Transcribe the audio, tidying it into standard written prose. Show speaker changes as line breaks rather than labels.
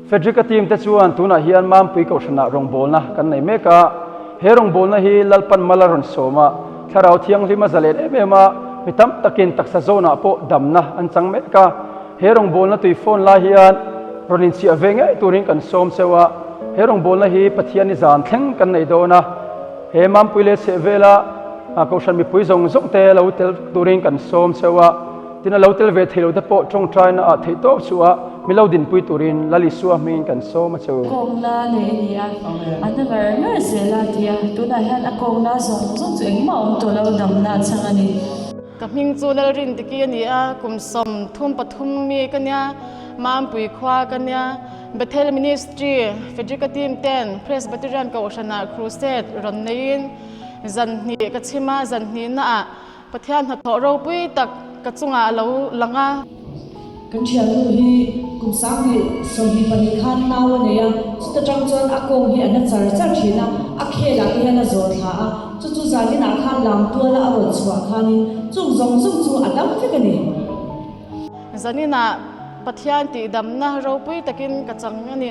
Frederick-a team te chuan tunah hian Mampui Kohhranah rawngbawlna kan nei mek a, he rawngbawlna hi Lalpan mal a rawn sawm a, Thlarau Thianghlim a zalen em em a, mi tam takin taksa zawnah pawh damna an chang mek a, he rawngbawlna tui phone lai hian rawn inchhiah ve ngei turin kan sawm cheu a, he rawngbawlna hi Pathian-i zan thleng kan nei dawn a, he Mampui leh chhehvela Kohhran mipui zawng zawng te lo tel turin kan sawm cheu a. Tin, a lo tel ve thei lo te pawh tawngtaina ah theih tawp chu a mi lo dinpui turin Lal Isua hmingin kan sawm a che u.
Kawngna nei a ni a, a na ngar ngar zel a ti a, tunah hian a kawngna zawng zawng chu engmah awm tawh lo damna a chhang a ni.
Ka hming chu Lalrindiki a ni a, kum 33 mi ka nia, Mampui khua ka nia, Bethel Ministry, Frederick-a team ten Presbyterian Kohhranah Crusade rawn neiin zan hnih ka chhim a, zan hnihnaah Pathian hnathawh ropui tak ka chungah a lo lang a.
Kan thiannu hi kum 2022 khan nau a nei a, chuta tang chuan a kawng hi a na char char thin a, a khelah te hian a zawh thla a, chu chu zaninah khan lam tuala a rawn chhuah khanin chung zawng zawng chu a dam vek a ni.
Zaninah Pathian tihdamna ropui takin ka chang a ni.